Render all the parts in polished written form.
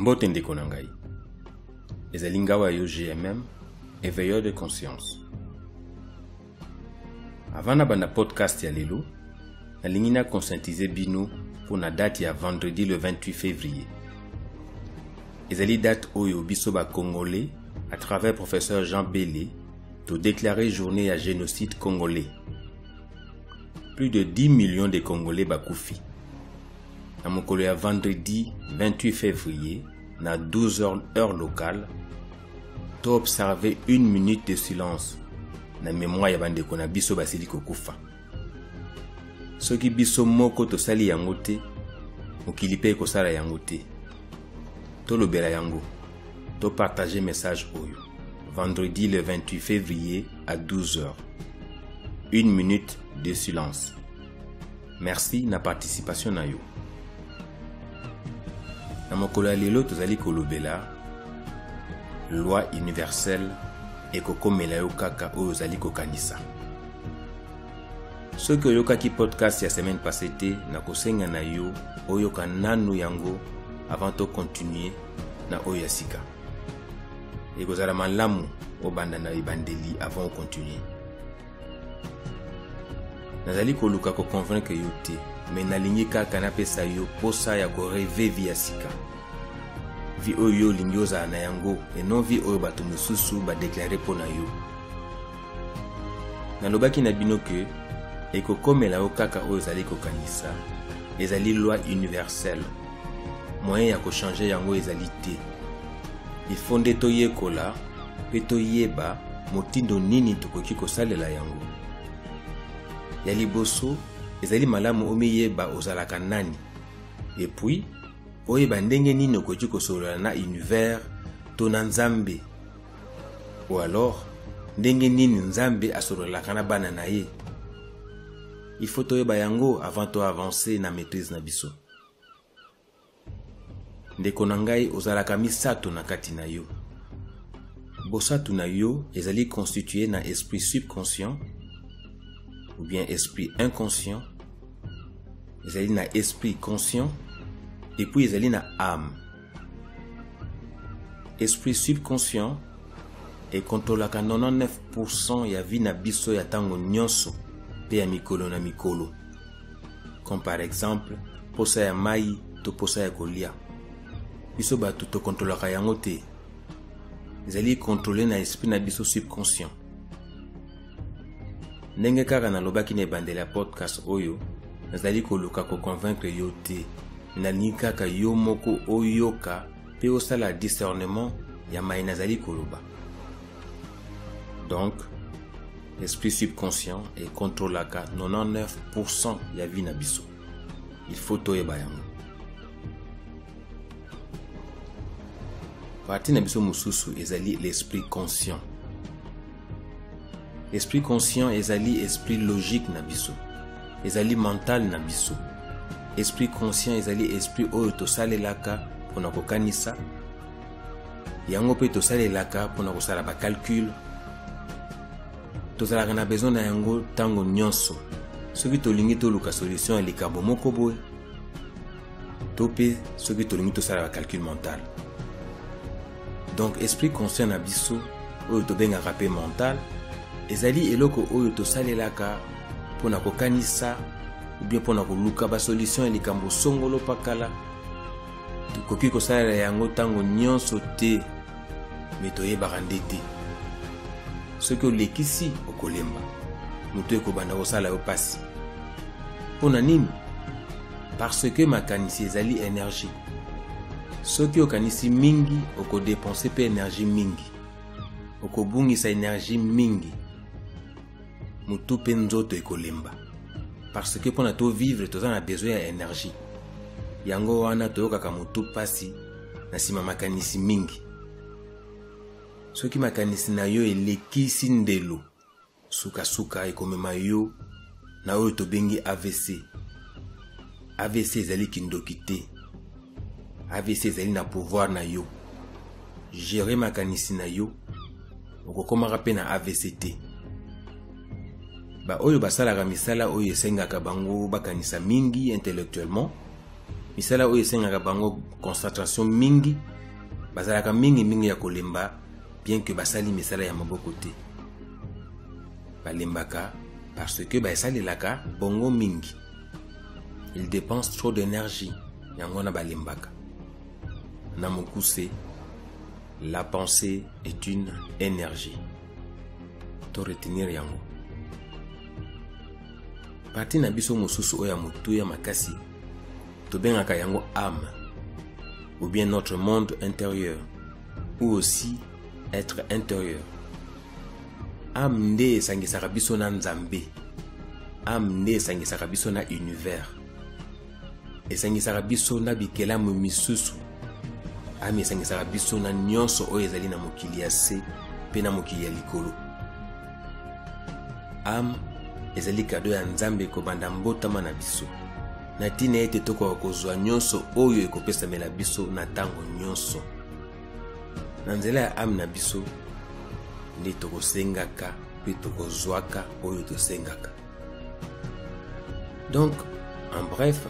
Mbote ndeko na ngai. Ezali ngawa yo GMM, éveilleur de conscience. Avant na banda podcast ya lelo, nalingi na conscientiser bino mpo na date ya vendredi le 28 février. Ezali date oyo biso ba Congolais à travers professeur Jean Bele to déclarer journée ya génocide congolais. Plus de 10 millions de Congolais bakufi. Na mokolo ya vendredi 28 février na 12h heure locale, to observer une minute de silence na mémoire ya bandeko na biso basili kokufa. Soki biso moko tosali yango te, mokili mpe ekosala yango te. Tolobela yango, to partager message oyo. Vendredi le 28 février à 12h. Une minute de silence. Merci na participation na yo. Na mokolo ya lelo tozali kolobela loi universelle ekokomela yo kaka oyo ozali kokanisa. Soki oyokaki podcast ya semaine passée te, nakosenga na yo oyoka nanu yango avant to continuer na oyo ya sika. Ekozala malamu obanda na ebandeli avant ocontinue. Nazali koluka ko convaincre yo te, mais nalingi kaka napesa yo posa ya ko rêver vie ya sika. Vie oyo yo olingi ozala na yango et non vie oyo bato mosusu ba déclarer mpo na yo. Nalobaki na bino ke ekokomela yo kaka oyo ozali kokanisa, ezali loi universelle. Moyen ya ko changer yango ezali te. Il faut nde toyekola mpe toyeba motindo nini tokoki kosalela yango. Ya liboso, ezali malamu omiyeba ozalaka nani. Et puis, oyeba ndenge nini okoki kosolola na univers to na Nzambe. Ou alors, ndenge nini Nzambe asololaka na bana na ye. Il faut toyeba yango avant to avancer na maîtrise na biso. Ndeko na ngai, ozalaka misato na kati na yo. Bosato na yo ezali constitué na esprit subconscient ou bien esprit inconscient, ezali na esprit conscient et puis ezali na âme. Esprit subconscient ekontrolaka 99% ya vie na biso ya ntango nyonso mpe ya mikolo na mikolo. Comme par exemple, posa ya mai to posa ya kolia. Biso bato tokontrolaka yango te. Ezali contrôlé na esprit na biso subconscient. Ndenge kaka nalobaki na ebandeli ya podcast oyo, nazali koluka ko convaincre yo te. Nalingi kaka yo moko oyoka mpe osala discernement ya maye nazali koloba. Donc, l'esprit subconscient ekontrolaka 99% ya vie na biso. Il faut toyeba yango. Partie na biso mosusu ezali l'esprit conscient. L'esprit conscient ezali esprit logique na biso, ezali mental na biso. Esprit conscient ezali esprit oyo tosalelaka mpona kokanisa, yango mpe tosalelaka mpona kosala ba calcul. Tozalaka na besoin na yango ntango nyonso soki tolingi toluka solution ya likambo moko boye, to mpe soki tolingi tosala ba calcul mental. Donc esprit conscient na biso oyo tobengaka mpe mental ezali eloko oyo tosalelaka mpona kokanisa ou bien mpona koluka ba solution ya likambo songolo pakala. Tokoki kosalela yango ntango nyonso te, me toyebaka nde te. Soki olekisi okolemba, moto ekobanda kosala yo pasi. Mpo na nini? Parce que makanisi ezali énergie. Soki okanisi mingi, okodepense mpe énergie mingi, okobungisa énergie mingi, motu mpe nzoto ekolemba. Parce que mpona to vivre toza na besoin ya énergie. Yango wana toyokaka motu pasi na nsima makanisi mingi. Soki makanisi na yo elekisi ndelo, sukasuka ekomema yo na oyo tobengi AVC. AVC ezali kindoki te. AVC ezali na pouvoir na yo. Gérer makanisi na yo, okokomaka mpe na AVC te. Ba oyo basalaka misala oyo esengaka bango bakanisa mingi intellectuellement, misala oyo esengaka bango concentration mingi, Bazalaka mingimingi ya kolemba bien que basali misala ya maboko te. Balembaka parce que basalelaka bongo mingi. Ils dépensent trop d'énergie, yango wana balembaka. Na mokuse, la pensée est une énergie. To retenir yango. Partie na biso mosusu oyo ya motuya makasi tobengaka yango âme ou bien notre monde intérieur ou aussi être intérieur. Âme nde esangisaka biso na Nzambe. Âme nde esangisaka biso na univers. Esangisaka biso na bikelamu misusu. Âme esangisaka biso na nyonso oyo ezali na mokili ya se mpe na mokili ya likolo. Âme ezali kado ya Nzambe kobanda mbotama na biso, na ntina ete tokoka kozwa nyonso oyo ekopesamela biso na ntango nyonso. Na nzela ya âme na biso nde tokosengaka mpe tokozwaka oyo tosengaka. Donc, en bref,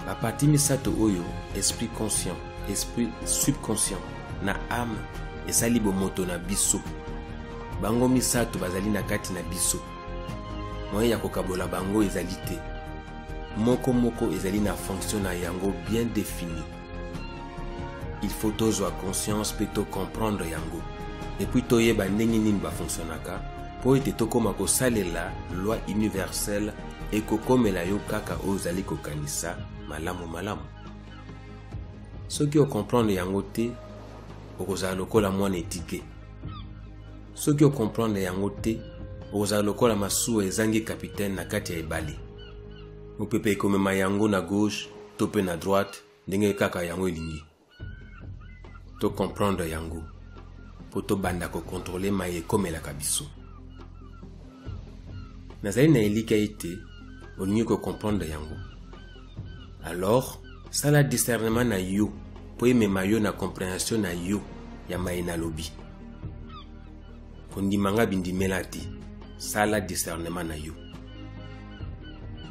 baparti misato oyo, esprit conscient, esprit subconscient na âme, esali bomoto na biso. Bango misato bazali na kati na biso. Moyen ya kokabola bango ezali te. Moko moko ezali na fonction na yango bien définie. Il faut tozwa conscience mpe to comprendre yango. Et puis toyeba ndenge nini bafonctionnaka mpo ete tokóma kosalela loi universelle ekokomela yo kaka oyo ozali kokanisa malamu malamu. Soki okomprendre yango te, okozala lokola mwana etike. Soki okomprendre yango te, okozala lokola masuwa ezangi capitaine na kati ya ebale. Mopepe ekomema yango na gauche to mpe na droite ndenge kaka yango elingi. To comprendre yango mpo tobanda kokontrole mai ekomelaka biso. Nazali na elikya ete olingi kokomprendre yango. Alors, sala discernement na yo mpo emema yo na comprehension na yo ya mai nalobi. Kondima nga bindimela te, sala discernement na yo.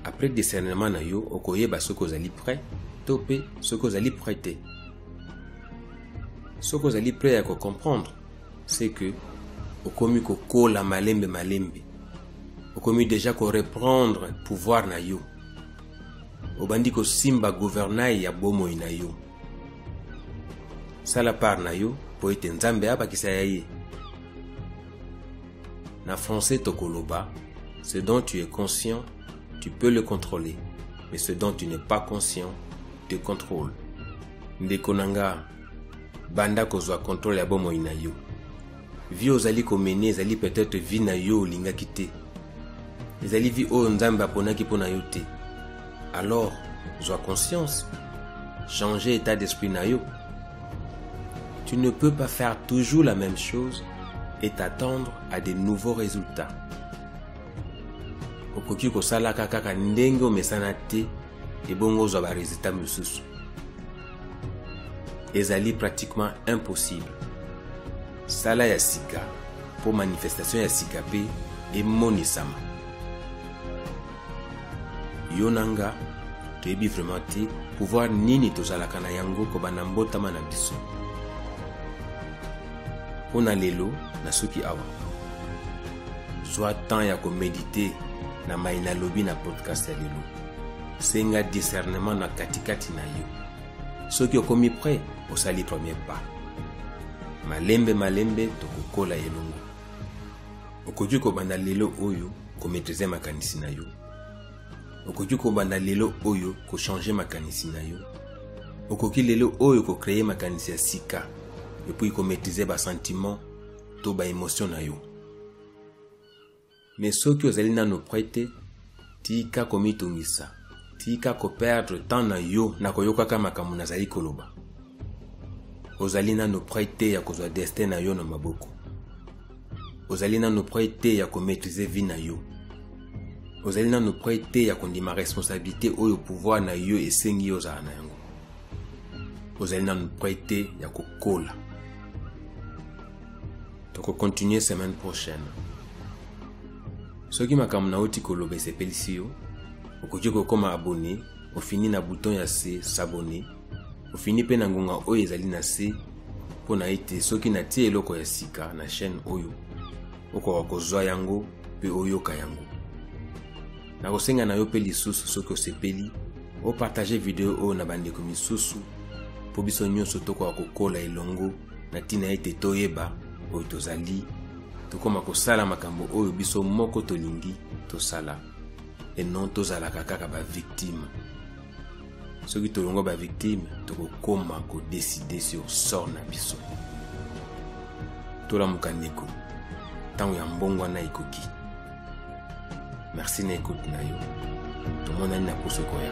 Après discernement na yo, okoyeba soki ozali prêt to mpe soki ozali prêt te. Soki ozali prêt ya kocomprendre, c'est que okomi kokola malembe malembe, okomi déjà koreprendre pouvoir na yo, obandi kosimba gouvernail ya bomoi na yo. Sala part na yo po ete Nzambe abakisa ya ye. Na français tokoloba, ce dont tu es conscient, tu peux le contrôler, mais ce dont tu n'es pas conscient te contrôle. Ndeko na nga, banda kozwa contrôle ya bomoi na yo. Vie ozali komene ezali peut-être vie na yo olingaki te. Ezali vie oyo Nzambe aponaki mpo na yo te. Alors, zwa conscience, changer état d'esprit na yo. Tu ne peux pas faire toujours la même chose et t'attendre à de nouveaux résultats. Okoki kosalaka kaka ndenge omesana te ebongo ozwa ba résultats mosusu. Ezali pratiquement impossible. Sala ya sika po manifestation ya sika pe emonisama. Yo na nga toyebi vraiment te pouvoir nini tozalaka na yango kobanda mbotama na biso. Mpo na lelo nasuki awa. Zwa temps ya komedite na mai nalobi na podcast ya lelo. Senga discernement na katikati na yo. Soki okomi prêt, osali premier pas. Malembe malembe tokokola elongo. Okoki kobanda lelo oyo komaîtriser makanisi na yo. Okoki kobanda lelo oyo kochanger makanisi na yo. Okoki lelo oyo kocréer makanisi ya sika et puis komaîtriser ba sentiments to ba émotions na yo. Mais soki ozali nano prêt te, tika komitungisa, tika koperdre temps na yo na koyokaka makambo nazali koloba. Ozali nano prêt te ya kozwa destin na yo na maboko. Ozali nano prêt te ya komaîtriser vie na yo. Ozali nano prêt te ya kondima responsabilité oyo pouvoir na yo esengi yo ozala na yango. Ozali nano prêt te ya kokola. Tokocontinue semaine prochaine. Soki makambo nauti koloba esepelisi yo, okoki kokoma abonné, ofini na bouton ya se s'abonner, ofini pe na ngonga oyo ezali na se mpo na ete soki natie eloko ya sika na chaîne oyo, okoka kozwa yango mpe oyoka yango. Nakosenga na yo mpe lisusu, soki osepeli, opartage video oyo na bandeko misusu, mpo biso nyonso tokoka kokola elongo na ntina ete toyeba oyo tozali, tokoma kosala makambo oyo biso moko tolingi tosala, et non tozalaka kaka bavictime. Soki tolongwa bavictime, tokokoma kodécider sur sort na biso. Tolamuka ndeko, ntango ya mbongwana ekoki. Merci na écoute na yo. Tomonani na poso ekoya.